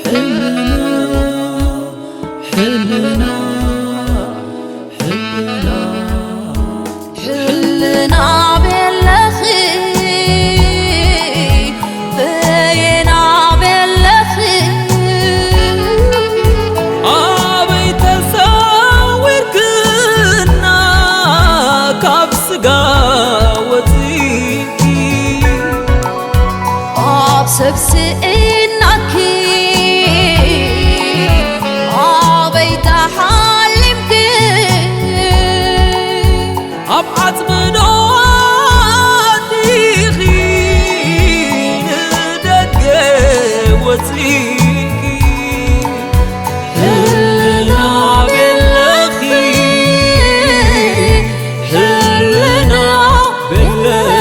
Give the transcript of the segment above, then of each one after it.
ሕልና ሕልና ሕልና ሕልና ቤለኺ በየና ቤለኺ ኣበይ ተሰዊርክና ካብ ስጋ ወፂ ኣብ ሰብ ስኢናኪ ኣበይ ተሓሊምኪ ኣብ ዓጽሚ ዶ ኣቲኺ ንደገ ወጺእኪ ህልና ቤለኺ ህልና ቤለኺ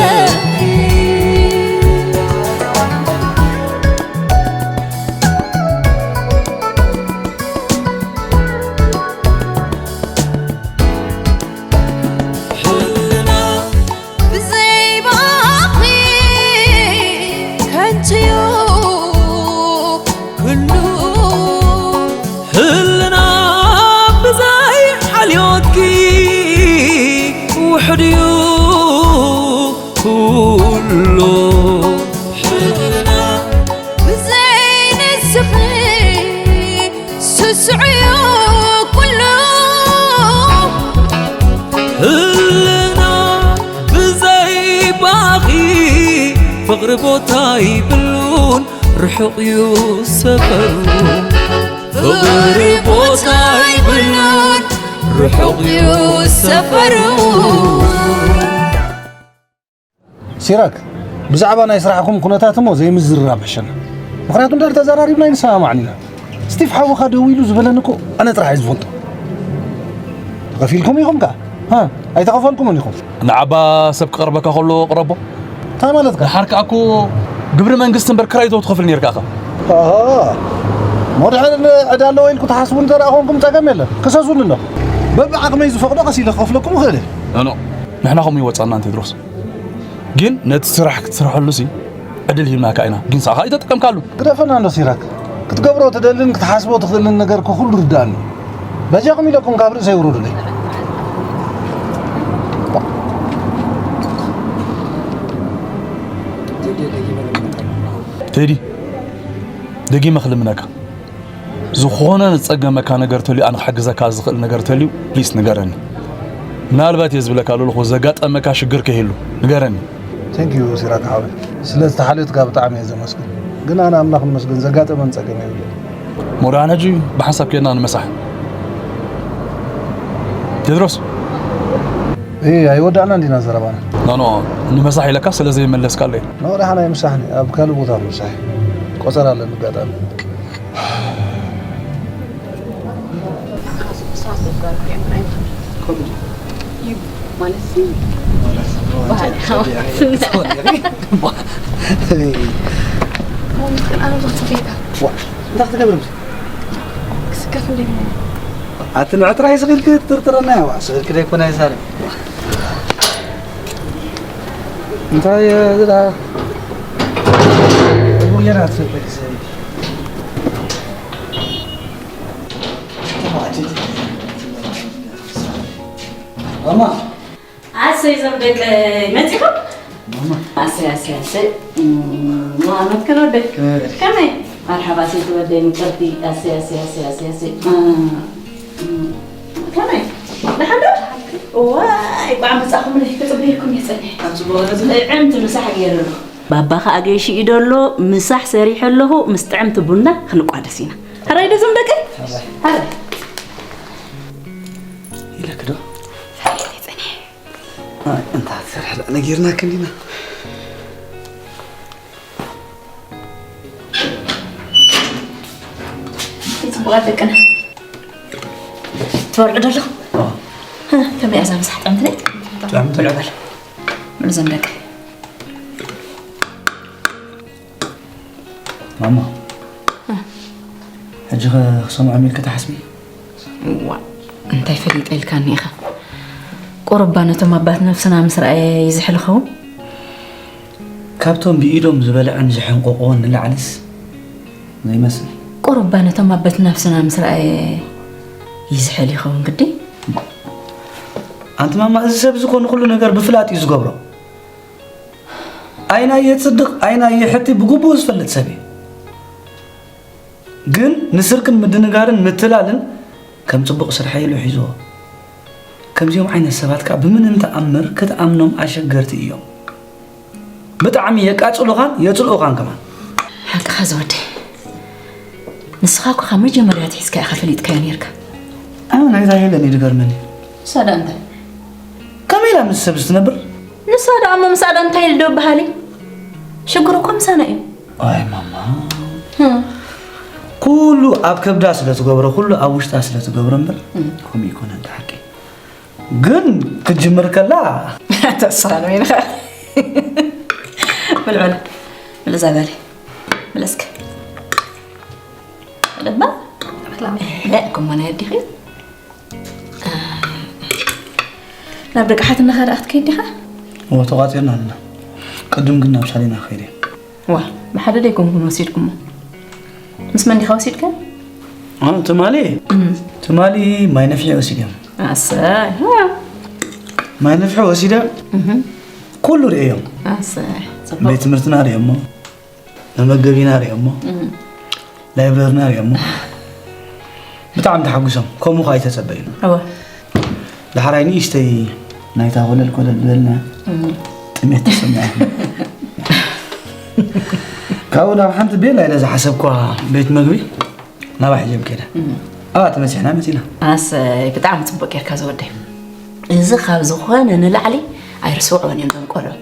ሲራክ፣ ብዛዕባ ናይ ስራሕኹም ኩነታት እሞ ዘይምዝርራብ ሕሸና። ምኽንያቱ እንድሕር ተዘራሪብና ኣይንሰማማዕን ኢና። ስቲፍ ሓውኻ ደዊሉ ዝበለኒ እኮ ኣነ ጥራሕ እየ ዝፈልጦ። ተኸፊልኩም ኢኹም ከኣ? ሃ፣ ኣይተኸፈልኩምን ኢኹም። ንዓባ ሰብ ክቐርበካ ከሎ ቅረቦ። እንታይ ማለትካ? ደሓር ከኣ እኮ ግብሪ መንግስቲ እምበር ክራይ ዶ ትኸፍል ነይርካ ኢኻ? ኣሃ። እሞ ድሕር ዕዳ ኣለዎ ኢልኩ ትሓስቡ እንተ ደኣ ኾንኩም ጸገም የለን። ክሰሱኒ እንዶ። በብዓቕመይ ዝፈቕዶ ቀስ ኢለ ክኸፍለኩም እኽእል እየ። ኖ፣ ኖ። ንሕና ከምኡ ይወጻና ቴድሮስ። ግን ነቲ ስራሕ ክትሰርሐሉ ሲ ዕድል ሂብናካ ኢና፣ ግን ንስኻ ኣይተጠቀምካሉ። ግደፈና እንዶ ሲራክ፣ ክትገብሮ ትደልን ክትሓስቦ ትኽእልን ነገር እኮ ኩሉ ርዳእኒ። በጃኹም ኢለኩም ካብ ርእሰይ ውረዱለይ። ቴዲ፣ ደጊመ ክልምነካ። ዝኾነ ዝጸገመካ ነገር ተልዩ፣ ኣነ ክሕግዘካ ዝኽእል ነገር ተልዩ፣ ፕሊስ ንገረኒ። ምናልባት እየ ዝብለካ ዘለኹ፣ ዘጋጠመካ ሽግር ከይህሉ ንገረኒ። Thank you ሲራክ ሓወይ፣ ስለ ዝተሓልዮትካ ብጣዕሚ እየ ዘመስግን። ግን ኣነ ኣምላኽ ይመስገን ዘጋጠመን ጸገም የብለይን። ሞዳን ሕጂ ብሓንሳብ ኬድና ንመሳሕ። ቴድሮስ። እይ፣ ኣይወዳእናን ዲና ዘረባና? ኖ፣ ኖ፣ ንመሳሕ ኢለካ ስለ ዘይመለስካለይ። ኖ፣ ደሓን ኣይምሳሕን፣ ኣብ ካልእ ቦታ ምሳሕ። ቆጸራ ኣለኒ ኣጋጣሚ። ማለት ሲ፣ ባህል። ዋ፣ እንታይ ክትገብር ምስ? ክስከፍ እንደ እሞ። ኣቲ ንዕጥራይ ስቕ ኢልኪ ትጥርጥረና፣ ዋ፣ ስቕ ኢልኪ ደይኮነ ይዛረብ። እንታይ፣ እ፣ ዝዳ? ቡጌና ትፈልጥ ሰበይቲ። ማማ። ኣሰይ፣ እዞም ደቀይ መጺኹም? ማማ። ኣሰይ፣ ኣሰይ፣ ኣሰይ። እም፣ ዋ፣ መትከል ወደይ። ከመይ? ከመይ? መርሓባ፣ ሰይቲ ወደይ፣ ምቅርቲ። ኣሰይ፣ ኣሰይ፣ ኣሰይ፣ ኣሰይ፣ ኣሰይ። እ፣ እም፣ ከመይ? ደሓን ዶ? ዋይ፣ እንኳዕ መጻኹምለይ፣ ክጽበየኩም እየ ጸኒሐ። ኣብ ጽቡቕ ገዛ? ጥዕምቲ ምሳሕ ገይረ ኣለኹ። ባባ ኸኣ ገይሹ እዩ ደሎ፣ ምሳሕ ሰሪሐ ኣለኹ፣ ምስ ጥዕምቲ ቡና ክንቋደስ ኢና። ሕራይ ዶ እዞም ደቀይ? ሕራይ። ሕራይ። ኢለኪ ዶ? ሕራይ፣ ጸኒሐ። ኣይ፣ እንታ ትሰርሕ ደኣ ነጊርናክን ዲና? ጽቡቓት ደቅና። ትበልዑ ዶ ኣለኹም? ኣዎ። እ፣ ከመይ እያ እዛ ምሳሕ ጥዕምቲ ነይ? ጥዕምቲ። ብልዑ በል። ብልዑ እዞም ደቀይ። ማማ፣ እ። ሕጂ ኸ ክሰምዖም ኢልኪ ትሓስቢ? እዋ፣ እንታይ ፈሊጠ ኢልካኒ ኢኻ? ቁሩባ ነቶም ኣባት ነፍስና ምስ ረኣየ ይዝሕል ኸውን? ካብቶም ብኢዶም ዝበልዐን ዝሕንቆቕዎን ንላዕልስ ዘይመስል። ቁሩብ እባ ነቶም ኣበት ናብስና ምስ ረኣየ ይዝሕል ይኸውን ግዲ። ኣንቲ ማማ፣ እዚ ሰብ እዚ ኮ ንኹሉ ነገር ብፍላጥ እዩ ዝገብሮ። ኣይናይ የጽድቕ ኣይናይ የሕቲ ብግቡእ ዝፈልጥ ሰብ እዩ። ግን ንስርቅን ምድንጋርን ምትላልን ከም ጽቡቕ ስራሕ ኢሉ ሒዝዎ። ከምዚኦም ዓይነት ሰባት ከኣ ብምንም ተኣምር ክትኣምኖም ኣሸገርቲ እዮም። ብጣዕሚ የቃጽሉኻን የጽልኡኻን ከማን። ሓቅኻ ዝወደይ። ንስኻ እኮ ካብ መጀመርያ ኣትሒዝካ ኢኻ ፈሊጥካዮ ነይርካ። ኣነ ናይዛ ሄለን እዩ ዝገርመኒ። ንሳ ደኣ እንታይ? ከመይ ኢላ ምስ ሰብ ትነብር? ንሳ ደኣ እሞ ምስኣ ደኣ እንታይ ኢሉ ዶ በሃሊ? ሽግሩ እኮ ምሳና እዩ። ኣይ ማማ። ህም። ኩሉ ኣብ ከብዳ ስለ ትገብሮ፣ ኩሉ ኣብ ውሽጣ ስለ ትገብሮ እምበር፣ እም። ከምኡ ይኮነን እቲ ሓቂ። ግን ክትጅምር ከላ ተስፋ ነው ኢልኻ። ብልዕል። ብልዛ በሊ። ብለስከ። ለባ? ሰላም። እህ፣ እኮ ማና ያዲኺ? ናብ ደቂ ሓትነኻ ደኣ ክትከይድ ዲኻ? እወ፣ ተቋጺርና ኣለና። ቅድም ግን ናብ ሳሊና ክኸይድ እየ። ዋ፣ ብሓደ ደይኮንኩን ወሲድኩሞ? ምስ መን ዲኻ ወሲድካ? ኣነ ትማሊ፣ እም። ትማሊ ማይ ነፍሒ ወሲድዮም። ኣሰይ፣ ዋ። ማይ ነፍሒ ወሲደ፣ እህ። ኩሉ ርእዮም። ኣሰይ፣ ጽቡቕ። ቤት ትምህርትና ርእዮሞ፣ መመገቢና ርእዮሞ፣ እህ። ላይብረርና ርእዮሞ። ብጣዕሚ ተሓጉሶም። ከምኡ ከኣ ኣይተጸበዩን። እወ። ዳሕራይ ንእሽተይ ናይታ ኮለል ኮለል ዝበልና እም። ጥሜት ተሰምዐ። ካብኡ ናብ ሓንቲ ቤላ ኢለ ዝሓሰብኳ ቤት መግቢ ናብኣ ሒዘም ከይደ። እም። ኣብኣ ተመሲሕና መጺና። ኣሰይ፣ ብጣዕሚ ጽቡቕ ጌርካ ዝወደይ። እዚ ካብ ዝኾነ ንላዕሊ ኣይርስዕዎን እዮም እዞም ቆልዑ።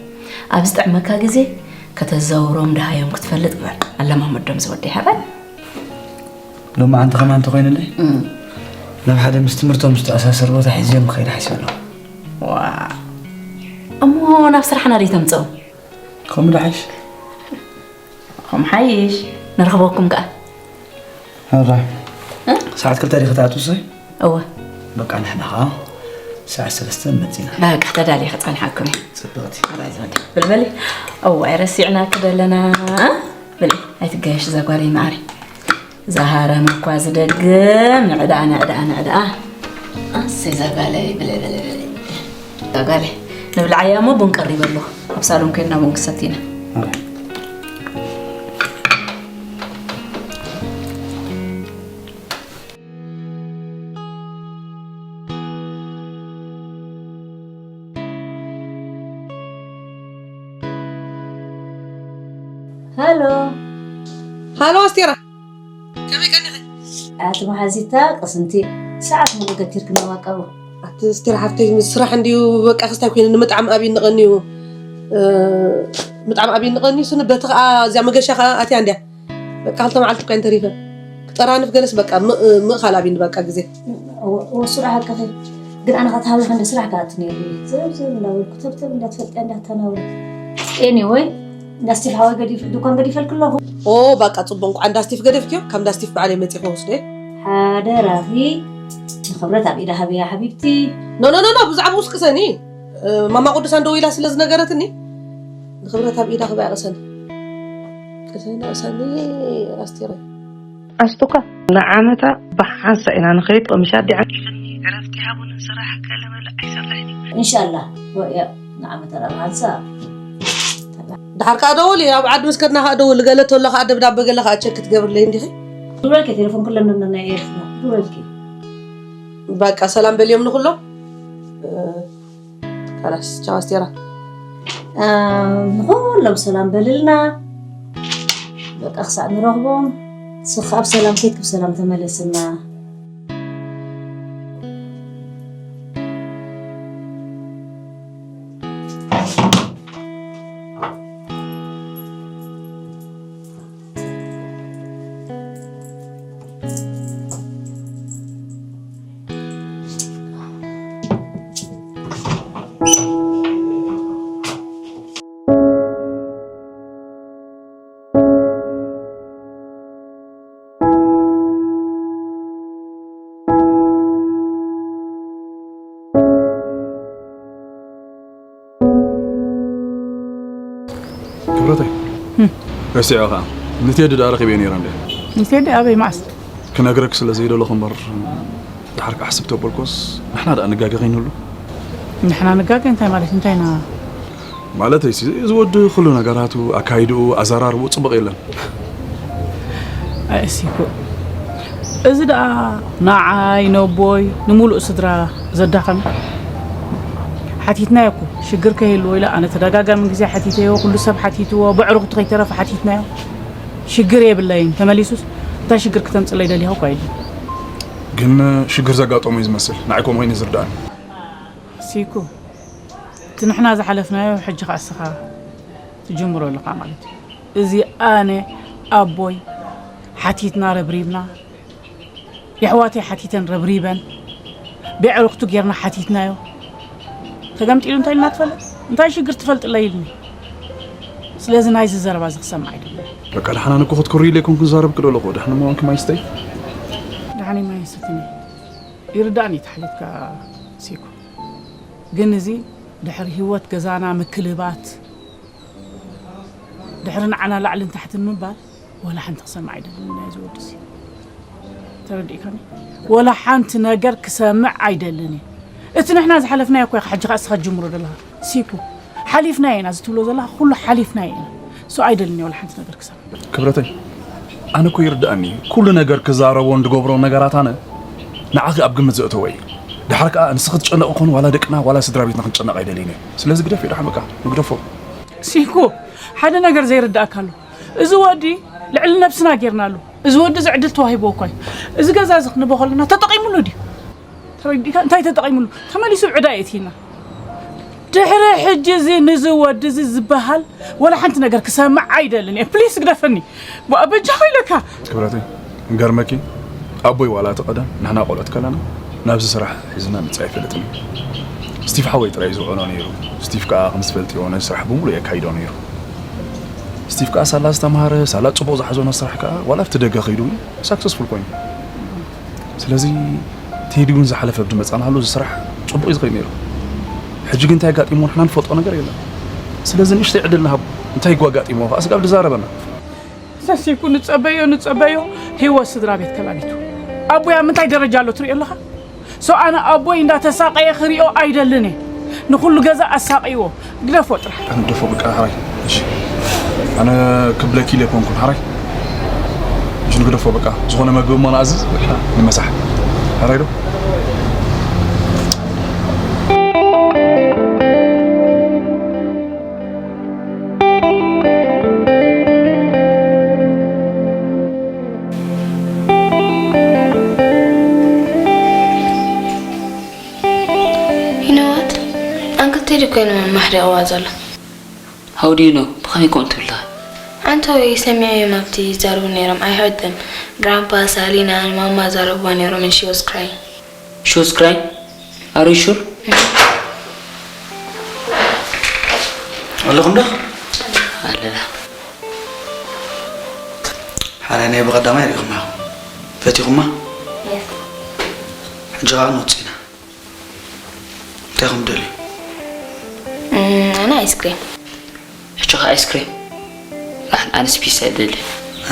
ኣብ ዝጥዕመካ ግዜ ከተዘውሮም ደሃዮም ክትፈልጥ ግበር። ኣለማመዶም ዝወደይ ሓራይ። ሎማዓንቲ ከማን እንተኾይኑለይ፣ እም። ናብ ሓደ ምስ ትምህርቶም ዝተኣሳሰር ቦታ ሒዘዮም ክኸይድ ሓሲበ ኣለኹ። ዋ። እሞ ናብ ስራሕና ደይ ተምጽኦም? ከምኡ ዶ ሓይሽ? ከምኡ ሓይሽ። ንረኽበኩም ከኣ። ሕራይ። እ? ሰዓት ክልተ ዲኺ ትኣትዊ? እወ። በቃ ንሕና ኸኣ ሰዓት ሰለስተ ንመጽእ ኢና። በቃ ተዳልየ ክጸንሓኩም እየ። ጽብቕቲ። ሕራይ ዘወደይ። በል በሊ። እዋይ ረሲዕናኪ ደለና። እ? በሊ ኣይትጋየሽ እዛ ጓለይ መዓረይ። ዝሃረመ እኳ ዝደግም፣ ንዕድኣ፣ ንዕድኣ፣ ንዕድኣ። ኣሰይ፣ እዛ ጓለይ፣ ብልዒ፣ ብልዒ፣ ብልዒ። እዛ ጓለይ፣ ንብልዓያ እሞ ቡን ቀሪበ ኣለኹ። ኣብ ሳሎን ኮይንና ቡን ክሰቲ ኢና። ሃሎ። ሃሎ፣ ኣስቴራ። ከመይ ቀኒኺ? ኣቲ መሓዚታ ቅስንቲ፣ ሰዓት ሙሉእ ገቲርክና ዋቃ። ኣቲ ስቴር ሓፍተይ፣ ምስ ስራሕ እንድዩ በቃ ክስታይ ኮይኑ ንምጥዓም ኣብይ ንቐንዩ፣ እ፣ ምጥዓም ኣብይ ንቐንዩ ስኒ በቲ ኸኣ እዚኣ መገሻ ኸኣ ኣትያ እንድያ። በቃ ክልተ መዓልቲ እኳ እንተሪፈ። ክጠራንፍ ገለስ በቃ ም-፣ ምእኻል ኣብይኒ በቃ ግዜ። እወ፣ እወ፣ እሱ ደኣ ሓቅኺ። ግን ኣነ ካብ ተሃዊኸ እንደ ስራሕ ክኣቱ ነይሩ። ዘብ ዘብ እንዳበልኩ፣ ተብተብ እንዳትፈልጥያ እንዳተናወልኩ። ኤኒወይ፣ እንዳ ስቲፍ ሓወይ ገዲፍ-፣ ድኳን ገዲፈልኪ ኣለኹ። ኦ፣ ባቃ ጽቡቅ፣ እንኳዕ እንዳ ስቲፍ ገደፍክዮ፣ ካብ እንዳ ስቲፍ ባዕለይ መጺኹ ክወስዶ እየ። ሓደራኺ፣ ንኽብረት ኣብ ኢዳ ሃብያ ሓቢብቲ። ኖ፣ ኖ፣ ኖ፣ ኖ፣ ብዛዕባኡስ ቅሰኒ። እ፣ ማማ ቅዱሳን ደዊላ ስለ ዝነገረትኒ፣ ንኽብረት ኣብ ኢዳ ክብያ ቅሰኒ። ቅሰኒ፣ ቅሰኒ፣ ኣስቴረይ። ኣስቱካ፣ ንዓመታ ብሓንሳ ኢና ንኸይድ፣ ቅምሻ ኣዲዓ። ዕረፍቲ ሃቡኒ፣ ስራሕ ገለ መለ ኣይሰርሕን እዩ። ኢንሻላህ፣ ወያ ንዓመታ ናብ ሓንሳ። ድሓር ከኣ ደውሊ፣ ኣብ ዓዲ ምስ ከድና ከኣ ደውሊ፣ ገለ ተሎ ከኣ ደብዳበ ገለ ከኣ ቸክ ክትገብርለይ እንዲኺ። ድውለልኪ፣ ቴሌፎን ኩለን ነና ናይ ኤርትራ፣ ድውለልኪ። በቃ ሰላም በልዮም ንኹሎም። እ፣ ካላስ፣ ቻው ኣስቴራ። እ፣ ንኹሎም ሰላም በልልና። በቃ ክሳዕ ንረኽቦም። ንስኻ ኣብ ሰላም ከይድኪ ብሰላም ተመለስና። ክብረተይ። እም። ረሲዐ ኸዓ። ንቴዲ ደኣ ረኺበዮ ነይረ እንደ። ንቴዲ ኣበይ መዓስ? ክነግረክ ስለ ዘይደለኹ እምበር፣ ድሓር ክሓስብ ተበልኮስ፣ ንሕና ደኣ ንጋገ ከይንህሉ። ንሕና ንጋገ እንታይ ማለት? እንታይ ኢና? ማለተይሲ፣ እዚ ወዲ ኩሉ ነገራቱ፣ ኣካይድኡ፣ ኣዘራርብኡ ጽቡቕ የለን። ኣይእሲኩ። እዚ ደኣ ንዓይ፣ ነቦይ፣ ንምሉእ ስድራ ዘዳኸም። ሓቲትናዮ እኮ፣ ሽግር ከይህልዎ ኢለ ኣነ ተደጋጋሚ ግዜ ሓቲተዮ፣ ኩሉ ሰብ ሓቲትዎ፣ በዕርኽቱ ከይተረፈ ሓቲትናዮ። ሽግር የብለይን። ተመሊሱስ እንታይ ሽግር ክተምጽለይ ደሊኻ እኳ የለን። ግን ሽግር ዘጋጠሞ እዩ ዝመስል። ንዓይ ከምኡ ኮይኑ ዝርዳእኒ። ሲኩ፣ እቲ ንሕና ዝሓለፍናዮ ሕጂ ኸኣ እስኻ ትጅምሮ ኣለኻ ማለት እዩ። እዚ ኣነ ኣቦይ ሓቲትና ረብሪብና፣ የሕዋተይ ሓቲተን ረብሪበን፣ ብዕርኽቱ ጌርና ሓቲትናዮ። ተገምጢሉ እንታይ ኢልና ትፈልጥ? እንታይ ሽግር ትፈልጥለይ ኢልኒ። ስለዚ ናይዚ ዘረባ እዚ ክሰምዕ ኣይደልን። በቃ፣ ደሓን ኣነ እኮ ክትኩሪ ኢለ ኣይኮንኩን ክዛረብ ክደለኹ። ደሓን እሞ ኣንኪ ማይ ስተይ። ደሓን ማይ ስትኒ። ይርዳእኒ ተሓሊፍካ ሲኩ። ግን እዚ ድሕሪ ህይወት ገዛና ምክልባት፣ ድሕሪ ንዓና ላዕልን ታሕትን ምባል፣ ወላ ሓንቲ ክሰምዕ ኣይደልን ናይ እዚ ወዲ እዚ። ተረዲእካኒ? ወላ ሓንቲ ነገር ክሰምዕ ኣይደልን እየ። እቲ ንሕና ዝሓለፍናዮ እኮ ኢኻ ሕጂ ኸኣ እስኻ ትጅምሮ ዘለኻ። ሲኩ፣ ሓሊፍናዮ ኢና፣ እዚ ትብሎ ዘለኻ ኩሉ ሓሊፍናዮ ኢና። ሶ ኣይደልን እየ ወላ ሓንቲ ነገር ክሰምዕ። ክብረተይ፣ ኣነ እኮ ይርድኣኒ እዩ። ኩሉ ነገር ክዛረቦን ዝገብሮን ነገራት ኣነ ንዓኺ ኣብ ግምት ዘእተወ እዩ። ድሓር ከኣ ንስኺ ትጨነቂ ኮን ዋላ ደቅና ዋላ ስድራ ቤትና ክንጨነቕ ኣይደልይን እየ። ስለዚ ግደፍ እዩ ደሓን በቃ፣ ንግደፎ። ሲኩ፣ ሓደ ነገር ዘይርድኣካ ኣሎ። እዚ ወዲ ልዕሊ ነብስና ጌርናሉ። እዚ ወዲ እዚ ዕድል ተዋሂብዎ እኳ እዩ። እዚ ገዛ እዚ ክንቦ ከለና ተጠቒሙሉ ድዩ? ተረዲእካ? እንታይ ተጠቒሙሉ? ተመሊሱ ዕዳ የእትየና። ድሕሪ ሕጂ እዚ ንዚ ወዲ እዚ ዝበሃል ወላ ሓንቲ ነገር ክሰምዕ ኣይደልን እየ። ፕሊስ ግደፈኒ። በጃኹ ኢለካ። ክብረተይ፣ ንገርመኪ፣ ኣቦይ ዋላ እቲ ቀደም ንሕና ቆልዑት ከለና ናብዚ ስራሕ ሒዝና ምጻእ ኣይፈልጥን እዩ። ስቲፍ ሓወይ ጥራይ እዩ ዝውዕሎ ነይሩ። ስቲፍ ከኣ ከም ዝፈልጥዮ ነዚ ስራሕ ብምሉእ የካይዶ ነይሩ። ስቲፍ ከኣ ሳላ ዝተምሃረ፣ ሳላ ጽቡቕ ዝሓዞ ናይ ስራሕ ከኣ ዋላ ኣብቲ ደገ ከይዱ እውን ሳክሰስፉል ኮይኑ። ስለዚ ቴዲ እውን ዝሓለፈ ብዲ መጻናሉ እዚ ስራሕ ጽቡቕ እዩ ዝኸይድ ነይሩ። ሕጂ ግን እንታይ ኣጋጢምዎ ንሕና ንፈልጦ ነገር የለን። ስለዚ ንእሽተይ ዕድል ንሃቦ። እንታይ እኳ ኣጋጢምዎ ከኣ ስጋብ ዝዛረበና። ሰሲኩ ንጸበዮ ንጸበዮ ህይወት ስድራ ቤት ከላሊቱ። ኣቦይ ኣብ ምንታይ ደረጃ ኣሎ ትሪኦ ኣለኻ? ሶ ኣነ ኣቦይ እንዳተሳቀየ ክሪኦ ኣይደልን እየ። ንኹሉ ገዛ ኣሳቅይዎ። ግደፎ ጥራሕ። ንግደፎ በቃ ሕራይ። እሺ። ኣነ ክብለኪ ኢለ ኣይኮንኩን ሕራይ። እሺ ንግደፎ በቃ። ዝኾነ መግቢ እሞ ንኣዝዝ ንመሳሕ። ሕራይ ዶ? You know what? ኣንክል ቴዲ እኮ እዩ ንመማሕሪቕዋ ዘሎ። How do you know? ብኸመይ ከምኡ ትብል ኣለኻ? ኣንተ ወይ ሰሚዐዮም ኣብቲ ይዛረቡ ነይሮም። I heard them. Grandpa፣ ሳሊና፣ ማማ ዛረብዋ ነይሮም and she was crying. She was crying? Are you sure? ኣለኹም ዶ? ኣለና። ሓራይ ናይ ብቐዳማይ ርኢኹማ ኢኹም። ፈቲኹማ? ሕጂ ኸዓ ክንወጽእ ኢና። እንታይ ኢኹም ትደልዩ? እም፣ ኣነ ኣይስክሬም። ሕጂ ኸዓ ኣይስክሬም? ኣን-፣ ኣነስ ፒሳ እየ ዝደሊ።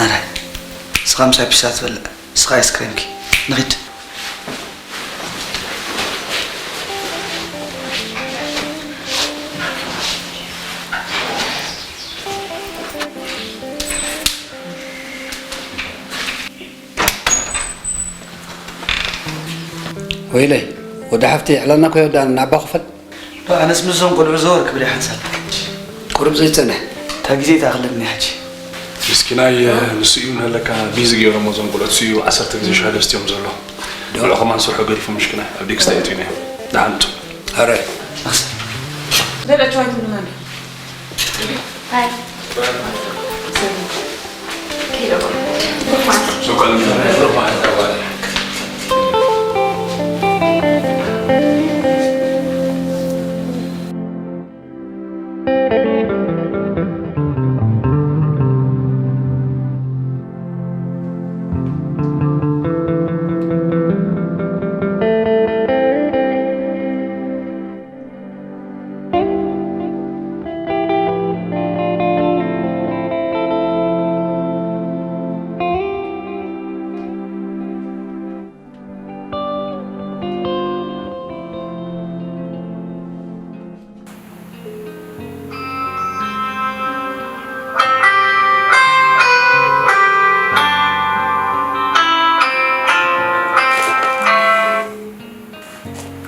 ኣረ፣ ንስኻ ምሳይ ፒሳ ትበልዕ፣ ንስኻ ኣይስክሬምኪ። ንኺድ። ወይለይ ወዲ ሓፍቲ ዕላልና እኮ ይወዳእና፣ ንኣባ ክፈል። ዶ ኣነስ ምስዞም ቆልዑ ዘወር ክብል እየ ሓንሳብ። ቁሩብ ዘይጸንሕ። እታ ግዜ ትኣኽለኒ ሕጂ። ምስኪናይ ንሱ እዩ ንለካ ቢዚ ገይሮሞ እዞም ቆልዑት፣ ንሱ እዩ ዓሰርተ ግዜ ሻሂ ደስትዮም ዘሎ። ቆልዑ ከማን ስርሑ ገዲፉ ምስኪናይ ኣብ ዴክስ ተኣትዩ ነይሩ። ደሓን እቱ። ኣረ ኣኽሰ ደለችዋይ ትምናለ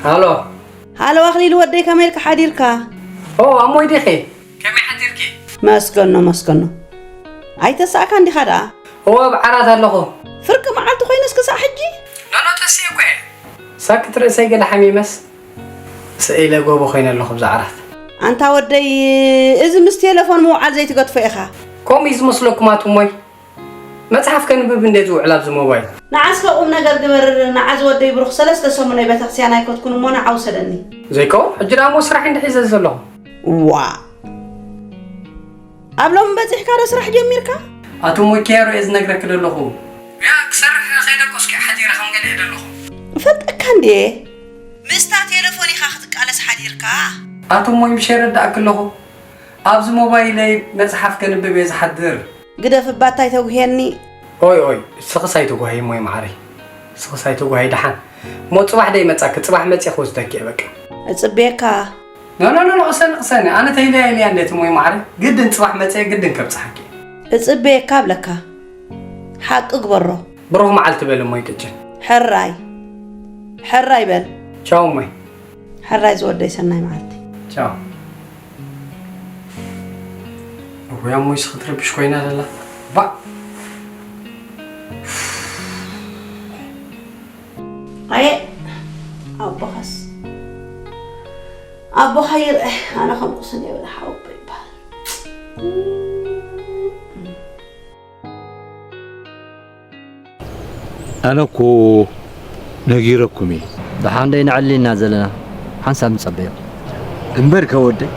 ሃሎ። ሃሎ ኣኽሊሉ ወደይ፣ ከመይ ኢልካ ሓዲርካ? ኦ፣ ኣሞይ ዲኺ? ከመይ ሓዲርኪ? መስገኖ፣ መስገኖ። ኣይተሳእካን ዲኻ ደኣ? እወ፣ ኣብ ዓራት ኣለኹ። ፍርቂ መዓልቲ ኮይኑስ ክሳዕ ሕጂ? ኖኖ፣ ተስየ እኮ እየ። ሳክት ርእሰይ ገለ ሓሚመስ፣ ስኢለ ጎቦ ኮይነ ኣለኹ ብዛ ዓራት። ኣንታ ወደይ፣ እዚ ምስ ቴለፎን ምውዓል ዘይትገድፎ ኢኻ። ከምኡ እዩ ዝመስለኩም ኣቱሞይ? መጽሓፍ ከንብብ እንዴ ዝውዕል ኣብዚ ሞባይል? ንዓስከ ቁም ነገር ግበር፣ ንዓ ዝወደይ ብሩኽ ሰለስተ ሰሙን ናይ ቤተክርስትያን ኣይከድኩን እሞ ንዓ ውሰደኒ። ዘይከውን፣ ሕጂ ደኣ እሞ ስራሕ እንድሒዘ ዘለኹ። ዋ! ኣብ ሎሚ በጺሕካ ዶ ስራሕ ጀሚርካ? ኣቱሞይ ኪያሮ እየ ዝነግረኪ ዘለኹ። ያ፣ ክሰርሕ ከይደቆስኪ ሓዲረ ከም ገለ እየ ዘለኹ። እፈልጠካ እንድየ። ምስታ ቴለፎን ኢኻ ክትቃለስ ሓዲርካ። ኣቱሞይ ምሽ የረዳእኪ ኣለኹ። ኣብዚ ሞባይለይ መጽሓፍ ከንብብ እየ ዝሓድር። ግደፍ እባ እንታይ ተጉህየኒ። ኦይ ኦይ፣ ስኽስ ኣይትጓሂ እሞይ መዓረይ። ስኽስ ኣይትጓሂ ደሓን። እሞ ጽባሕ ዶ ይመጻኪ? ጽባሕ መጽየ ክወስደኪ እየ በቃ። እጽበየካ። ኖ ኖ ኖ ኖ፣ ቅሰኒ ቅሰኒ። ኣነ ተይለያ ኢለያ እንዴት እሞይ መዓረይ? ግድን ጽባሕ መጽየ ግድን ከብጽሓኪ እየ። እጽበየካ እብለካ። ሓቂ ግበሮ። ብሩኽ መዓልቲ በል እሞይ ቅጭን። ሕራይ። ሕራይ በል። ቻው እሞይ። ሕራይ ዝወደይ ሰናይ መዓልቲ። ቻው። እውይ ኣሞይስ ክትረብሽ ኮይና ዘላ። ባእ። ኣየ ኣቦኻስ ኣቦኻ ይርአ። ኣነ ከም ቁስን የብለ ሓወቦ ይበሃል። ኣነ እኮ ነጊረኩም እየ። ደሓን ደይ ንዕሊ ኢና ዘለና ሓንሳብ ንጸበዮ። እምበር ከወደይ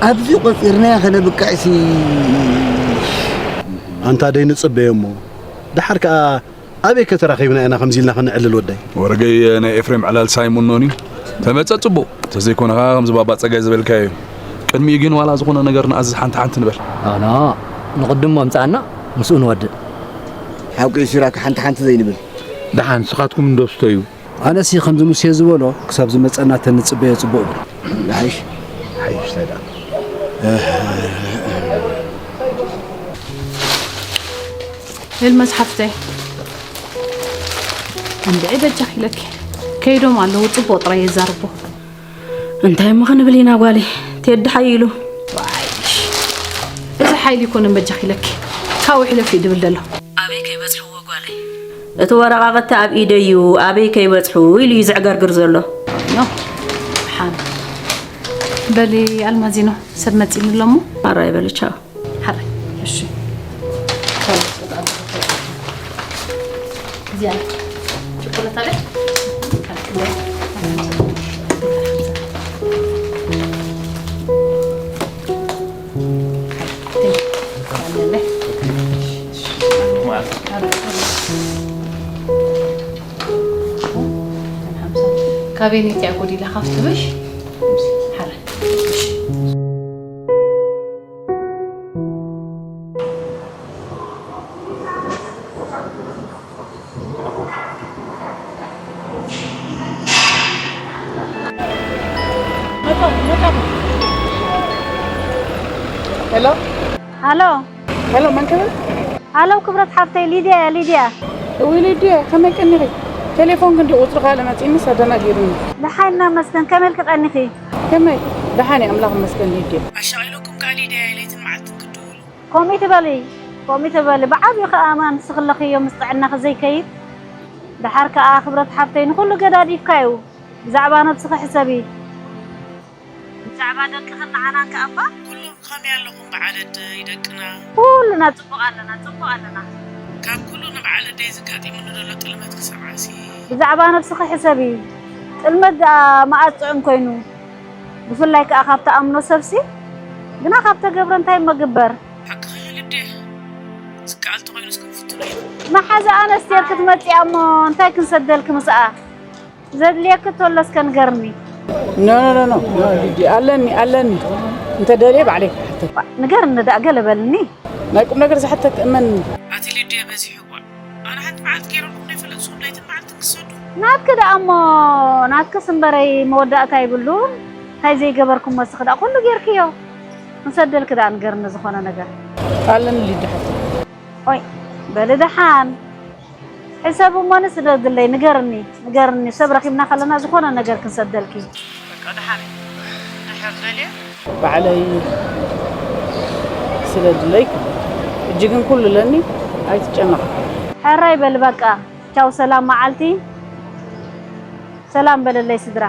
ኣብዚ ቆጺርናዮ ከነብቅዕሲ። ኣንታ ደይ ንጽበዮ እሞ ደሓር ከኣ ኣበይ ከተራኺብና ኢና ከምዚ ኢልና ከነዕልል ወደይ። ወረገይ ናይ ኤፍሬም ዕላል ሳይሙኖኒ ተመጸ ጽቡቕ ተዘይኮነ ከኣ ከምዚ ባባ ጸጋይ ዝበልካዮ እዩ። ቅድሚኡ ግን ዋላ ዝኾነ ነገር ንኣዝዝ ሓንቲ ሓንቲ ንበል። ኣና ንቕድሞ ኣምጻኣና ምስኡ ንወድእ። ሓቂ ሲራክ ሓንቲ ሓንቲ ዘይንብል። ደሓን ንስኻትኩም እንዶ ስተዩ። ኣነሲ ከምዚ ሙሴ ዝበሎ ክሳብ ዝመጸና ተንጽበዮ ጽቡቕ እብል። ይሓይሽ። ይሓይሽ ታይ ደኣ። ኤልመስ ሓፍተይ እንድዒ በጃኺ ኢለኪ ከይዶም ኣለዉ ጽቡቕ ጥራይ የዛርቦ። እንታይ እሞ ክንብል ኢና ጓለይ? ቴዲ ሓይሉ። ዋይ፣ እዚ ሓይሊ ኣይኮነን በጃኺ ኢለኪ። ካብኡ ሕለፊ እዩ ድብል ደሎ። ኣበይ ከይበጽሕዎ ጓለይ? እቲ ወረቓቕቲ ኣብ ኢደይ እዩ፣ ኣበይ ከይበጽሑ ኢሉ እዩ ዘዕገርግር ዘሎ። ኖ፣ ሓን። በሊ ኣልማዚኖ፣ ሰብ መጺኒ ኣሎሞ። ኣራይ በሊ ቻው። ሓራይ። እሺ። ካቤኔት እያ ጎዲላ ካብቲ ብሽ ሓራይ። ሄሎ ሃሎ ሄሎ፣ መን ክብል? ሃሎ ክብረት ሓፍተይ፣ ሊድያ እያ፣ ሊድያ። እውይ ሊድያ፣ ከመይ ቀኒኺ? ቴሌፎን ክንዲ ቁፅሪ ካልእ መፂእኒስ ኣደናጊሩኒ። ደሓን ኢና መስገን፣ ከመይ ኢልኪ ቀኒኺ? ከመይ ደሓን እየ ኣምላኽ ይመስገን ሊድየ። ኣሻቒለኩም ከኣ ሊድያ እየ ለይትን መዓልትን ክትድውሉ። ከምኡ ትበሊ ከምኡ ትበሊ ብዓብዩ ከኣ ኣማን ንስኺ ኣለኽዮ ምስ ጥዕናኺ ዘይከይድ። ደሓር ከኣ ክብረት ሓፍተይ ንኹሉ ገዳዲፍካዩ ብዛዕባ ነብስኺ ሕሰቢ። ብዛዕባ ደቅኽን ንዓናን ከኣ እባ። ኩሉ ከመይ ኣለኹም በዓል ኣደይ ደቅና? ኩልና ጽቡቕ ኣለና ጽቡቕ ኣለና። ካብ ኩሉ ንበዓል ኣደይ ዘጋጢሙኒ ዘሎ ጥልመት ክሰምዓሲ። ብዛዕባ ነብስኺ ሕሰቢ። ጥልመት ደኣ መኣዝ ጥዑም ኮይኑ። ብፍላይ ከኣ ካብ ትኣምኖ ሰብሲ ግና ካብ ተገብረ እንታይ እሞ ግበር። ሓቅኺ ልዴ ዝከኣል ተኾይኑስ ክንፍትኖ ኢና። መሓዛኣ ነስቴር ክትመጽእ እያ እሞ እንታይ ክንሰደልኪ ምስኣ? ዘድልየኪ እተሎ እስከ ንገርኒ። ኖ ኖ ኖ ኖ ሊዲ ኣለኒ ኣለኒ እንተ ደልየ ባዕለይ ክሓተኪ። ንገርኒ ደኣ ገለ በልኒ። ናይ ቁምነገር ዝሓተኪ እመንኒ። ኣቲ ሊድየ በዚሑ እዋእ ኣነ ሓንቲ መዓልቲ ገይረልኩም ዶ ይፈልጥ ንስኹም ለይትን መዓልትን ክትሰዱ። ናትኪ ደኣ እሞ ናትክስ እምበረይ መወዳእታ የብሉን። እንታይ ዘይገበርኩ እሞ እስኺ ደኣ ኩሉ ገይርክዮ። ክንሰደልኪ ደኣ ንገርኒ ዝኾነ ነገር። ኣለኒ ሊዲ ሓፍተይ። ኦይ በሊ ደሓን። ሕሰብ እሞ ንስደድለይ፣ ንገርኒ፣ ንገርኒ። ሰብ ረኺብና ከለና ዝኾነ ነገር ክንሰደልኪ። በቃ ደሓን እየ። ድሕር ደልየ? ባዕለይ ስደድለይ ክብል። ሕጂ ግን ኩሉ ኣለኒ፣ ኣይትጨነቕ። ሕራይ በል በቃ። ቻው፣ ሰላም መዓልቲ። ሰላም በለለይ ስድራ።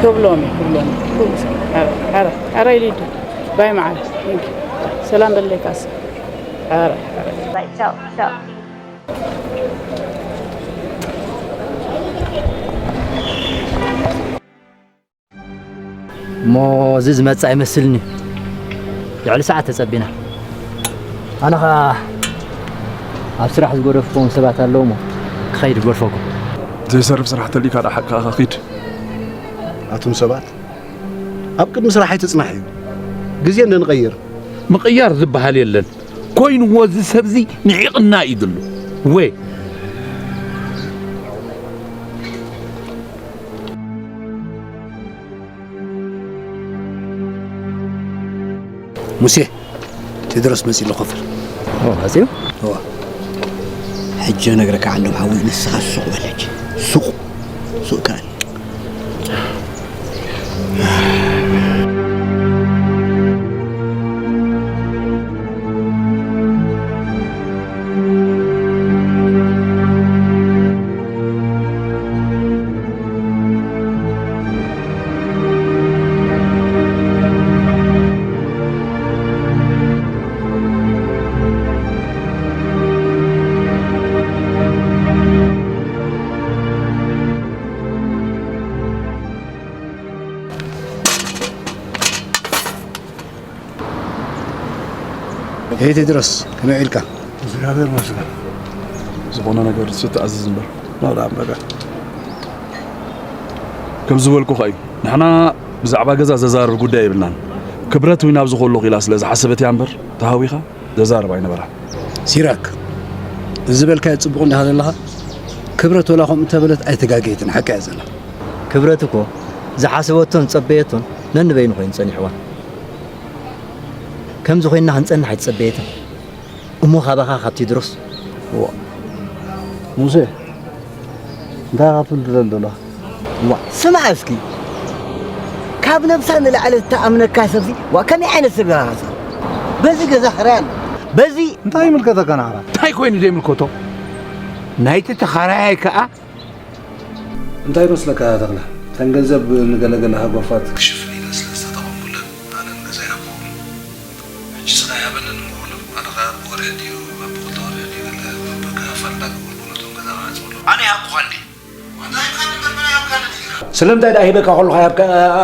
ክብሎም እዩ፣ ክብሎም እዩ። ክብሉ ሰብ። ሕራይ፣ ሕራይ፣ ሕራይ ሊዱ። ባይ መዓል። Thank you። ሰላም በለለይ ካስ። ሕራይ፣ ሕራይ። ባይ፣ ቻው፣ ቻው። እሞ እዚ ዝመጽእ ኣይመስልን እዩ። ልዕሊ ሰዓት ተጸቢና። ኣነ ኸኣ ኣብ ስራሕ ዝገደፍክዎም ሰባት ኣለዉ እሞ ክኸይድ ክገድፈኩም። ዘይሰርፍ ስራሕ ተልኢካ ደኣ ሓቅኻ ኺድ። ኣቱም ሰባት፣ ኣብ ቅድሚ ስራሕ ኣይትጽናሕ'ዩ። ግዜ እንንቐይር። ምቕያር ዝበሃል የለን። ኮይንዎ እዚ ሰብዚ ንዒቕና እዩ ዘሎ። ወ። ሙሴ፣ ቴድሮስ መጺኡ ኣሎ፣ ኮፍ በል። ኦ፣ መጺኡ? እዋ። ሕጂ ነግረካ ዓንዶም ሓወይ፣ ንስኻ ሱቕ በል ሕጂ። ሱቕ። ሱቕ ከኣል። ሄይ ቴድሮስ፣ ከመይ ውዒልካ? እግዚኣብሔር ይመስገን። ዝኾነ ነገር እሱ ትኣዝዝ እምበር። ናብራ እምበጋ። ከም ዝበልኩኻ እዩ፣ ንሕና ብዛዕባ ገዛ ዘዛርብ ጉዳይ የብልናን። ክብረት እውን ኣብዚ ከለኹ ኢላ ስለ ዝሓሰበት እያ እምበር፣ ተሃዊኻ ዘዛርብ ኣይነበራን። ሲራክ፣ እዚ ዝበልካዮ ጽቡቕ እንዲኻ ዘለኻ፣ ክብረት ወላ ከምኡ እንተበለት ኣይተጋገየትን፣ ሓቂ እያ ዘላ። ክብረት እኮ ዝሓሰበቶን ዝጸበየቶን ነንበይኑ ኮይኑ ጸኒሕዋ። ከምዚ ኮይንና ክንጸንሕ ኣይትጸበየትን። እሞ ካባኻ ካብ ቴድሮስ? ዋ፣ ሙሴ፣ እንታይ ኢኻ ትብል ትደሊ ዘለኻ? ዋ፣ ስማዕ እስኪ። ካብ ነብሳ ንላዕሊ እትኣምነካ ሰብሲ፣ ዋ፣ ከመይ ዓይነት ሰብ ኢኻ ኻሳ? በዚ ገዛ ኽራይ ኣሎ። በዚ እንታይ ይምልከተካ ንዓኻ? እንታይ ኮይኑ ዘይምልከቶ? ናይቲ ተኻራያይ ከኣ እንታይ ይመስለካ ተኽለ? እተን ገንዘብ ንገለገለ ሃጓፋት ክሽፍን ኢለ ስለ ዝተጠቐምኩለን ኣነ ንገዛይ ሃብኩ። ሕጂ ስኻ ይሃበንን እሞ ወለዱ ኣነ ኸኣ ብወርሒ ድዩ ኣብ ክልተ ወርሒ ድዩ ገለ በብክፋል እንዳገበርኩ ነቶም ገዛ ክዓጽወሎም። ኣነ ይሃብኩኻ እንዲ? ስለምንታይ ደኣ ሂበካ ከለኹ ኣይሃብካ-፣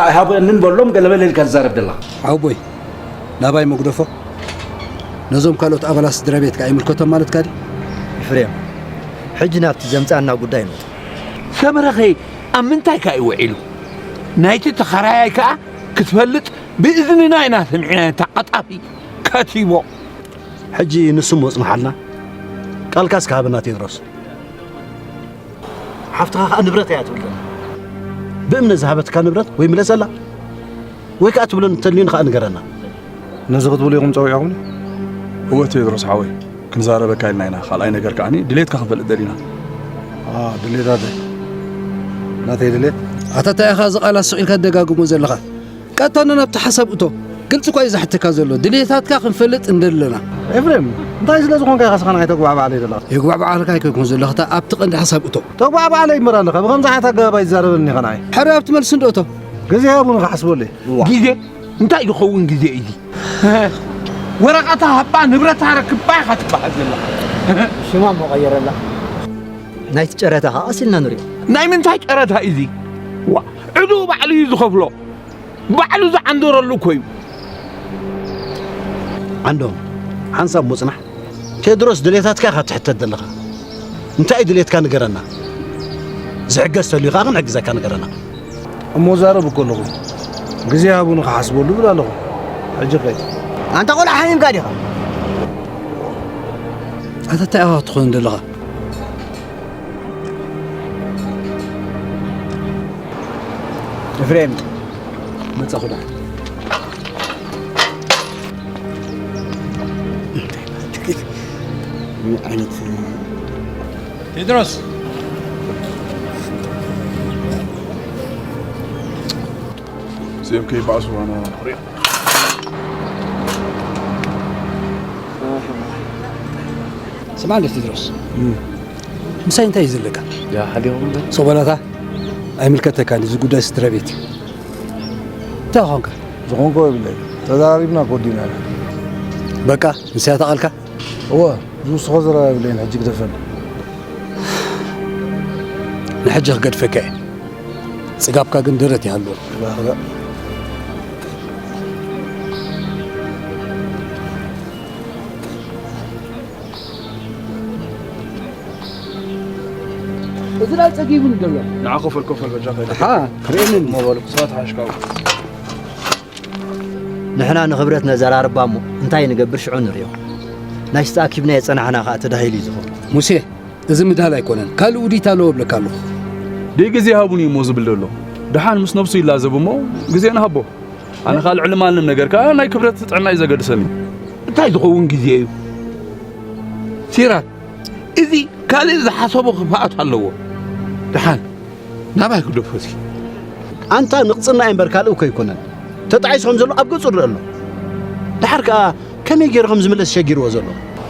ኣይሃበንን በሎም ገለ መለ ኢልካ ትዛረብ ዘለኻ? ሓወቦይ፣ ናባይ መጉደፎ ነዞም ካልኦት ኣባላት ስድራ ቤትካ ኣይምልከቶም ማለትካ ድዩ? ኤፍሬም፣ ሕጂ ናብቲ ዘምጽኣና ጉዳይ ንውጣ። ሰመረኸ ኣብ ምንታይ ከ እዩ ውዒሉ? ናይቲ ተኻራያይ ከኣ ክትፈልጥ ብእዝንና ኢና ሰሚዕናዮ፣ እታ ቀጣፊ ከቲቦ። ሕጂ ንሱ እሞ ጽንሓልና፣ ቃልካ እስከ ሃበና ቴድሮስ። ሓፍትኻ ከኣ ንብረት እያ ትብል ዘላ። ብእምነት ዝሃበትካ ንብረት ወይ ምለሰላ፣ ወይ ከኣ ትብሎ እንተልዩ ንኸኣ ንገረና። ነዚ ክትብሉ ኢኹም ጸዊዕኹምኒ? እወ ቴድሮስ ሓወይ፣ ክንዛረበካ ኢልና ኢና። ካልኣይ ነገር ከኣኒ ድሌትካ ክንፈልጥ ደሊና። ኣ፣ ድሌታተይ? ናተይ ድሌት? ኣታ እንታይ ኢኻ እዚ ቃላት ስቕ ኢልካ ትደጋግሞ ዘለኻ? ቀጥታ ናብቲ ሓሳብ እቶ። ግልጺ እኳ እዩ ዝሓተካ ዘሎ። ድሌታትካ ክንፈልጥ እንደሊ ኣለና። ኤፍሬም፣ እንታይ ስለ ዝኾንካ ኢኻ ስኻ ንዓይ ተጉባዕብዓለይ ዘለኻ? የጉባዕብዓልካ ኣይኮንኩን ዘለኹ፣ እታ ኣብቲ ቀንዲ ሓሳብ እቶ። ተጉባዕብዓለይ እምበር ኣለኻ፣ ብኸምዚ ዓይነት ኣገባብ ኣይትዛረበኒ ኢኻ ንዓይ። ሕራይ ኣብቲ መልሲ እንዶ እቶ። ግዜ ሃቡኒ ክሓስበሉ እየ። ግዜ? እንታይ ዝኸውን ግዜ እዩ እዚ? ወረቐታ ሃባ፣ ንብረታ ረክባ ኢኻ ትበሃል ዘለኻ። ሽማ እሞ ቀይረላ። ናይቲ ጨረታ ኸዓ ቀስ ኢልና ንሪኦ። ናይ ምንታይ ጨረታ እዩ እዚ? ዋ፣ ዕዱኡ ባዕሉ እዩ ዝኸፍሎ። ባዕሉ ዝዓንደረሉ እኮ እዩ። ዓንዶም፣ ሓንሳብ ምጽናሕ። ቴድሮስ ድሌታትካ ኢኻ ትሕተት ዘለኻ። እንታይ እዩ ድሌትካ ንገረና። ዝሕገዝ ተልዩ ኸዓ ክንሕግዘካ ንገረና። እሞ ዛረብ እኮ ኣለኹ። ግዜ ሃቡኒ ክሓስበሉ እብል ኣለኹ። ሕጂ ከይድ። ኣንታ ቆልዓ ሓሚምካ ዲኻ? ኣታ እንታይ ኢኻ ክትኾን ዘለኻ? ኤፍሬም፣ መጻኹ ደኣ። እንታይ ዓይነት ጴጥሮስ፣ እዚኦም ከይበኣሱ ኣነ ሪኣ። ስማዕ እንደ ቴድሮስ፣ ምሳይ እንታይ እዩ ዘለካ? ያ ሓዲኹም ዶ? ሶበላታ ኣይምልከተካን፣ እዚ ጉዳይ ስድራ ቤት እዩ። እንታይ ኾንካ? ዝኾንኮ የብለይ፣ ተዛራሪብና ኮዲና ኢና። በቃ ንስያ ተቓልካ? እወ፣ ዝውስኾ ዘረባ የብለይን፣ ሕጂ ግደፈኒ። ንሕጂ ክገድፈካ እየ። ጽጋብካ ግን ደረት ይሃልዎ። እዚ ናይ ጸጊቡን ዘሎ። ንዓ ኮፈል ኮፈል በጃ ከይደ። ሓ፣ ርእየኒ። ሞባይል ክሳት ሓሽካው። ንሕና ንኽብረት ነዘራርባ እሞ እንታይ ንገብር ሽዑ ንርእዮ። ናይ ስተ ኣኪብና የጸናሕና ከኣ ተዳሂሉ እዩ ዝኾን። ሙሴ፣ እዚ ምድሃል ኣይኮነን። ካልእ ውዲት ኣለዎ እብለካ ኣለኹ። ደይ ግዜ ሃቡኒ እሞ ዝብል ዘሎ። ደሓን ምስ ነብሱ ይላዘብ እሞ ግዜ ንሃቦ። ኣነ ካልእ ዕልም ኣልም ነገር ከኣ ናይ ክብረት ጥዕና እዩ ዘገድሰኒ። እንታይ ዝኸውን ግዜ እዩ? ሲራክ፣ እዚ ካልእ ዝሓሰቦ ክፍኣት ኣለዎ። ደሓን ናባይ ክደፎ እስኪ። ኣንታ ንቕጽና እምበር ካልእ እኮ ኣይኮነን። ተጣዒሱ ከም ዘሎ ኣብ ገጹ ይረአ ኣሎ። ደሓር ከኣ ከመይ ገይሩ ከም ዝምለስ ሸጊርዎ ዘሎ።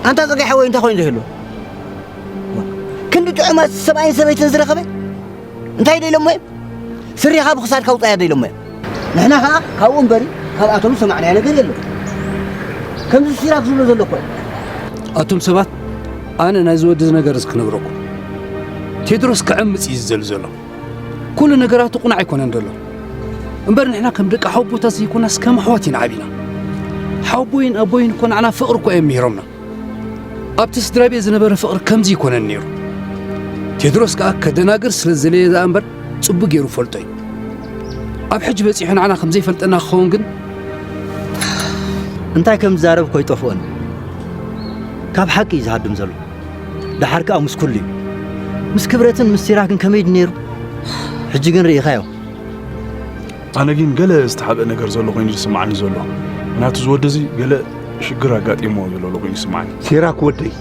ኣንታ ጸጋይ ሓወይ እንታይ ኮይኑ ዝህሉ? ክንዲ ጥዑማት ሰብኣይን ሰበይትን ዝረኸበ እንታይ ደይሎሞ እዮም? ስሪኻ ብኽሳድካ ውጻያ ደይሎሞ እዮም። ንሕና ከኣ ካብኡ እምበሪ ካብኣቶም ዝሰማዕናዮ ነገር የለን። ከምዚ ሲራክ ዝብሎ ዘሎ እኮ እዩ። ኣቱም ሰባት፣ ኣነ ናይዚ ወዲ እዚ ነገር እዚ ክነግረኩም። ቴድሮስ ክዕምጽ እዩ ዝደሊ ዘሎ። ኩሉ ነገራቱ ቁኑዕ ኣይኮነን ዘሎ። እምበር ንሕና ከም ደቂ ሓወቦታት ዘይኮናስ ከም ኣሕዋት ኢና ዓቢና። ሓወቦይን ኣቦይን እኮ ንዓና ፍቕሪ እኮ እዮም ምሂሮምና። ኣብቲ ስድራ ቤት ዝነበረ ፍቕሪ ከምዚ ኣይኮነን ነይሩ። ቴድሮስ ከኣ ከደናግር ስለ ዝደለየ ደኣ እምበር ጽቡቕ ገይሩ ፈልጦ እዩ። ኣብ ሕጂ በጺሑ ንዓና ከም ዘይፈልጠና ክኸውን ግን እንታይ ከም ዝዛረብ እኮ ኣይጠፍኦን። ካብ ሓቂ እዩ ዝሃድም ዘሎ። ደሓር ከኣ ምስ ኩሉ እዩ። ምስ ክብረትን ምስ ሲራክን ከመይ ድዩ ነይሩ? ሕጂ ግን ርኢኻዮ። ኣነ ግን ገለ ዝተሓብአ ነገር ዘሎ ኮይኑ ዝስምዓኒ ዘሎ። ምኽንያቱ እዚ ወዲ እዚ ገለ ሽግር ኣጋጢምዎ ዘሎ ኮይኑ ይስምዓኒ። ሲራክ ወደይ፣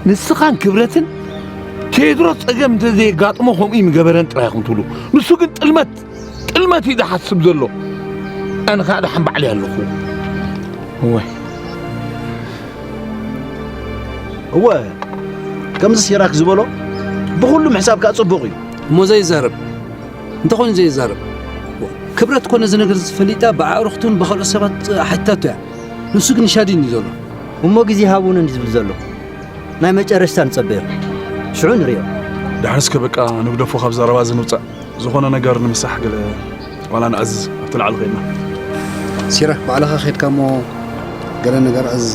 ንስኻን ክብረትን ቴድሮስ ጸገም እንተዘየጋጥሞ ከምኡ እዩ ምገበረን ጥራይ ኢኹም ትብሉ። ንሱ ግን ጥልመት፣ ጥልመት እዩ ዝሓስብ ዘሎ። ኣነ ኸኣ ደሓን ባዕለይ ኣለኹ። እወ። እወ፣ ከምዚ ሲራክ ዝበሎ ብኹሉ ምሕሳብ ከኣ ጽቡቕ እዩ። እሞ ዘይዛረብ? እንተኾይኑ ዘይዛረብ። ክብረት ኮነ እዚ ነገር ዝፈሊጣ ብኣዕሩኽቱን ብኻልኦት ሰባት ሓቲታቶ እያ። ንሱ ግን ይሻድን እዩ ዘሎ። እሞ ግዜ ሃቡኒ እንዲ ዝብል ዘሎ። ናይ መጨረሽታ ንጸበዮ። ሽዑ ንርእዮ። ደሓን እስከ በቃ ንግደፎ ካብ ዘረባ እዚ ንውጻእ። ዝኾነ ነገር ንምሳሕ ገለ ዋላ ንኣዝዝ ኣብቲ ላዕሊ ኸድና። ሲራክ ባዕልኻ ኸድካ እሞ ገለ ነገር ኣዝዘ።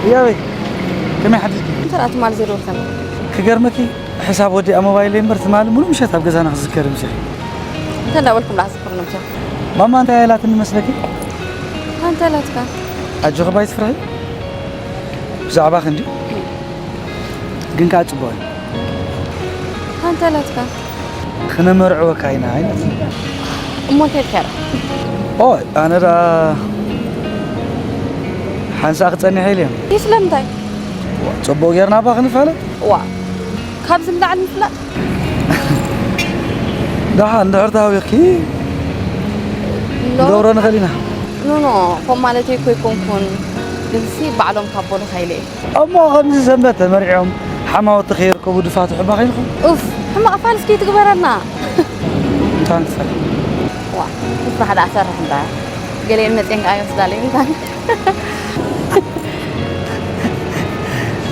ህያበይ፣ ከመይ ሓዲርኪ? እንታይ ደኣ ትማሊ ዘይደወልካኒ? ክገርመኪ፣ ሕሳብ ወዲኣ ሞባይለይ እምበር ትማሊ ሙሉእ ምሸት ኣብ ገዛና ክዝከር ምሲኺ። እንታይ እንዳበልኩም ደኣ ክዝክር ነምስያ? ማማ እንታይ ኣይላትኒ መስለኪ? እንታይ ኢላትካ? ኣጆኺ ባይ ትፍርሒ። ብዛዕባ ክንዲ ግን ከኣ ጽቡቕ እዩ። እንታይ ኢላትካ? ክነመርዕወካ ኢና ኣይነት። እሞ እንታይ ኢልካ ደኣ? ኦ፣ ኣነ ደኣ ሓንሳእ ክጸንሕ ኢለ እየ። ይህ ስለምንታይ? ዋ፣ ጽቡቕ ጌርና እባ ክንፋለጥ። ዋ፣ ካብዚ ንላዕሊ ምፍላጥ? ደሓን እንድሕር ተሃዊኽኪ ኖ። ክንገብሮ ንኽእል ኢና። ኖ፣ ኖ፣ ከምኡ ማለተይ እኮ ኣይኮንኩን። ግንሲ ባዕሎም ካብ በሉኻ ኢለ እየ። እሞ ከምዚ ሰንበት ተመርዕዮም ሓማውቲ ከይርከቡ ድፋትሑ እባ ከይንኹም። ኡፍ፣ ሕማቕ ፋልስ ከይትግበረልና። እንታይ ንሰርሕ? ዋ፣ ንስራሕ ደኣ ሰርሕ እምበር። ገሊአን መጺኤን ከኣ ይወስዳለይ ምዃን።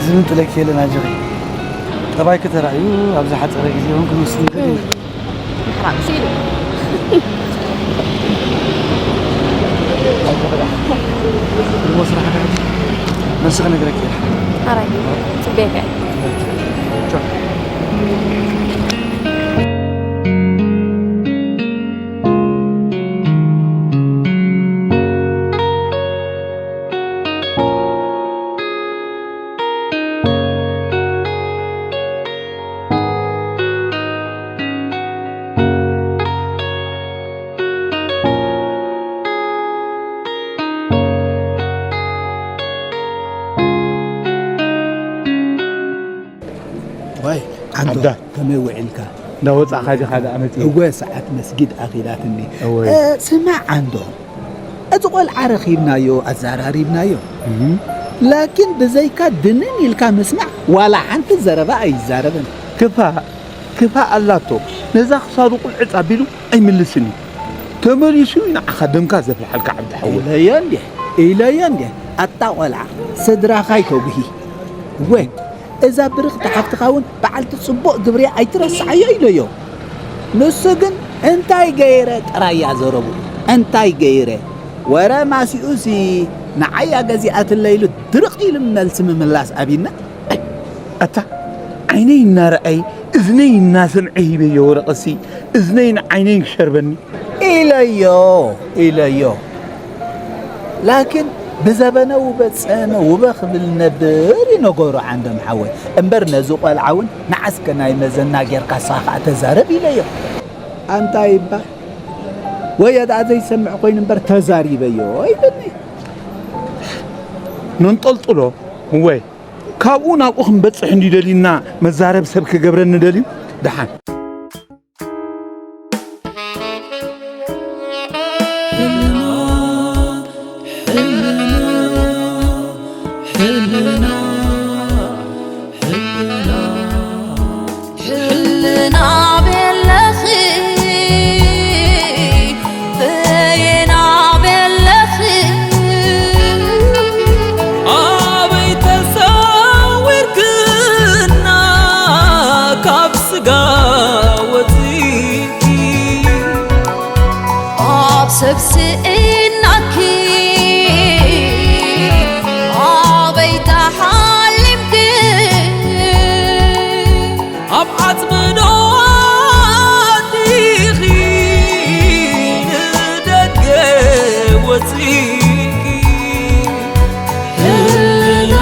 ዝምንጥለኪ የለን ኣጆኺ። ጠባይኪ ተራእዩ ኣብ ዝሓጸረ ግዜ እውን ክንውስን ንኽእል ኢና። ምሕራቕ ሲሉ። እሞ ስራሕ ዶ? መልሲ ክነግረኪ እየ። ኣራይ፣ ጽበየካ እየ። ቻው። ዳ። ከመይ ውዒልካ? እንዳወጻእካ ዲኻ ደኣ መጺእ? እወ፣ ሰዓት መስጊድ ኣኺላትኒ። እወ። እ፣ ስማዕ ኣንዶ፣ እቲ ቆልዓ ረኺብናዮ፣ ኣዘራሪብናዮ። እህ። ላኪን ብዘይካ ድንን ኢልካ ምስማዕ፣ ዋላ ሓንቲ ዘረባ ኣይዛረብን። ክፋእ፣ ክፋእ ኣላቶ። ነዛ ክሳዱ ቁልዕጽ ኣቢሉ ኣይምልስን እዩ። ተመሊሱ እዩ ንዓኻ ደምካ ዘፍልሓልካ ዓብዲ ሓወይ። ኢለዮ እንዴ? ኢለዮ እንዴ? ኣታ ቆልዓ፣ ስድራኻ ይተጉሂ። እወ፣ እዛ ብርኽቲ ሓፍትኻ እውን በዓልቲ ጽቡቕ ግብሪ ኣይትረስዓዮ ኢለዮ። ንሱ ግን እንታይ ገይረ ጥራይ እያ ዘረቡ። እንታይ ገይረ? ወረ ማሲኡሲ ንዓይ እያ ገዚኣትለይ ኢሉ ድርቕ ኢሉ መልሲ ምምላስ ኣብይና። ኣታ ዓይነይ እናረኣየ እዝነይ እናሰምዐ ሂበዮ ወረቐሲ እዝነይ ንዓይነይ ክሸርበኒ። ኢለዮ፣ ኢለዮ። ላኪን ብዘበነ ውበ ጸነ ውበ ክብል ነብር እዩ ነገሩ ዓንዶም ሓወይ። እምበር ነዚ ቆልዓ እውን ንዓስከ ናይ መዘና ጌርካ ንስኻ ከኣ ተዛረብ ኢለዮ። ኣንታ ይባል ወየ ደኣ ዘይሰምዕ ኮይኑ እምበር ተዛሪበዮ ኢልኒ። ነንጠልጥሎ እወ። ካብኡ ናብኡ ክንበጽሕ እንድዩ ደልዩና መዛረብ ሰብ ክገብረኒ ደልዩ። ደሓን። ሕልና ቤለኺ በየና ቤለኺ ኣበይ ተሰዊርክና ካብ ስጋ ወፂእኪ ኣብ ሰብ ስኢናኪ ኣበይ ተሓሊምኪ ኣብ ዓጽምዶ ኣቲኺ ንደገ ወጺእኪ ህልና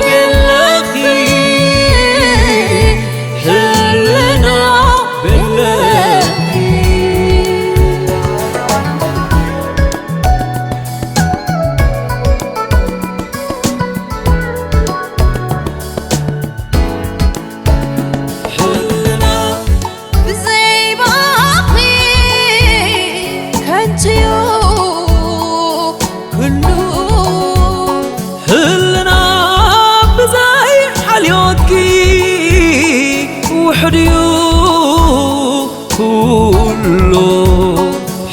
ቤለኺ ህልና ቤለኺ ብዘይ ባኺ ከንቱ'ዩ ኩሉ ህልና ብዘይ ሓልዮትኪ ውሑድ'ዩ ኩሉ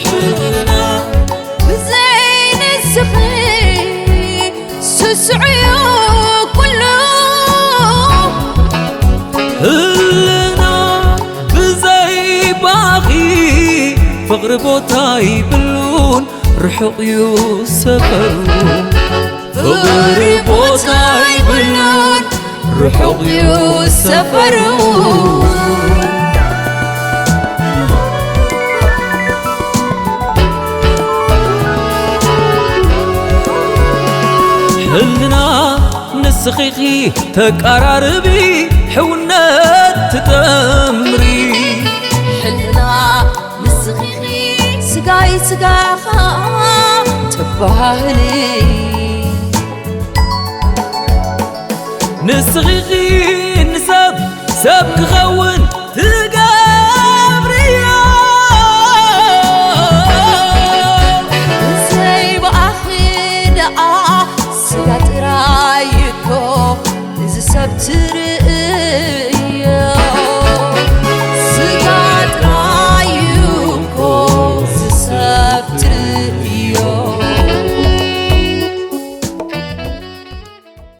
ህልና ብዘይ ንስኺ ስሱዕ'ዩ ኩሉ ህልና ብዘይ ባኺ ፍቕሪ ቦታ ይብሉን ርሑቕ'ዩ ሰፈሩ ፍቕሪ ቦታ ይብሉን ርሑቕ'ዩ ሰፈሩ ሕልና ንስኺ ኢኺ ተቀራርቢ ሕውነት ትጠምሪ ሕልና ንስኺ ኢኺ ስጋይ ስጋኻ ትበሃህሊ ንስኺ ኢኺ ንሰብ ሰብ ክኸውን ትገብርዮ ዘይብኣኺ ደኣ ስጋ ጥራይ እኮ እዚ ሰብ ትር